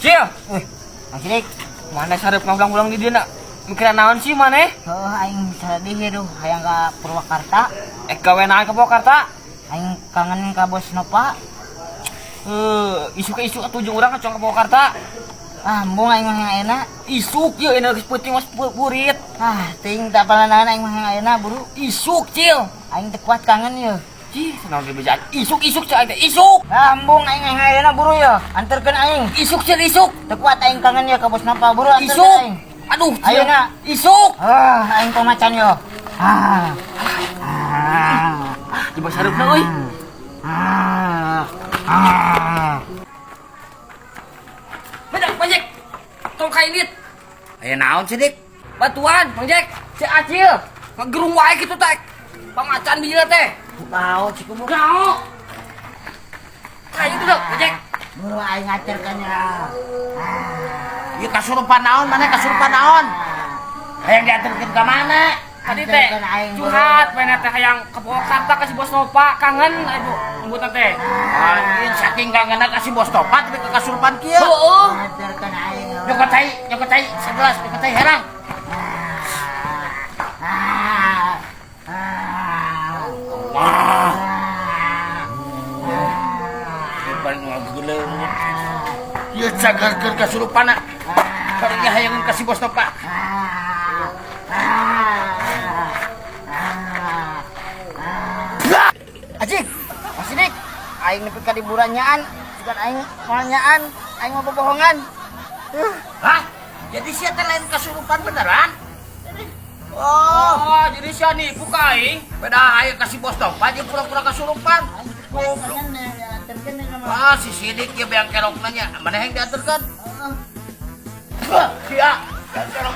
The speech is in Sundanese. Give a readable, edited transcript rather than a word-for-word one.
Cil, Mang Sidik. Mana sarep ngahulang-hulang di dieu na? Mikiran naon sih maneh? Heuh, aing sedih ya duh, hayang ka Purwakarta. Eh, gawe naon ke Purwakarta? Aing kangen ka Bos Nova. Eh, isuk isuk atuh jeung urang ke Purwakarta. Ah, embung, aing mah hayang ayeuna. Isuk ye, geus peuting mas burit. Ah, teuing tak palanahan, aing mah hayang ayeuna buru. Isuk, Cil. Aing teu kuat kangen ye. Cih, senang dibejaan. Isuk isuk cai teh isuk. Ah, embung, aing hayang ayeuna buru ye. Anterkeun aing. Isuk, Cil, isuk. Teu kuat aing kangen ye ka Bos Nova, buru anterkeun Isuk. aing. Aduh, Cil. Ayeuna. Isuk. Ah, aing pamacan yo. Ah. Ah. Ah, coba sareupna euy. Ah. Ah. Bejak, Bang Jack. Tong kailit. Aya naon sih, Dik? Batuan, Bang Jack. Si Acil. Ngagerung wae kitu teh. Pamacan bijil teh. Tahu cukup. Gao. Kayak itu dong, Bang Jack. Buru aing anterkeun ya. Ieu kasurupan naon? Mana kasurupan naon? Hayang dianterkeun ka mana? Tadi teh Anterkeun aing, buru. Curhat pengen teh hayang ke Purwakarta ka si Bos Nova, kangen ibu nyebutna teh. Anjing, saking kangenna ka si Bos Nova tapi ke kasurupan kieu. Heeh. Anterkeun aing. Nyokot cai, nyokot cai segelas, nyokot cai herang. Ah. Ah. Wah. Ieu paling ngageuleung. Ieu cagar keur kasurupanna. Karunya hayangeun ka si Bos Nova. Ah. Ah. Ah. Ah. Acik, Mas Sidik, aing nepi ka diburanyaan, bukan aing nyaan, aing mau bohongan. Hah? Jadi sia teh lain kasurupan beneran? Oh, Oh, jadi sia nipu ka aing. Beda aing ka si Bos Nova jeung pura-pura kasurupan. Goblok. Ah, si Sidik ya beang kerokna nya. Mana yang dianterkeun? Sia, beang kerok.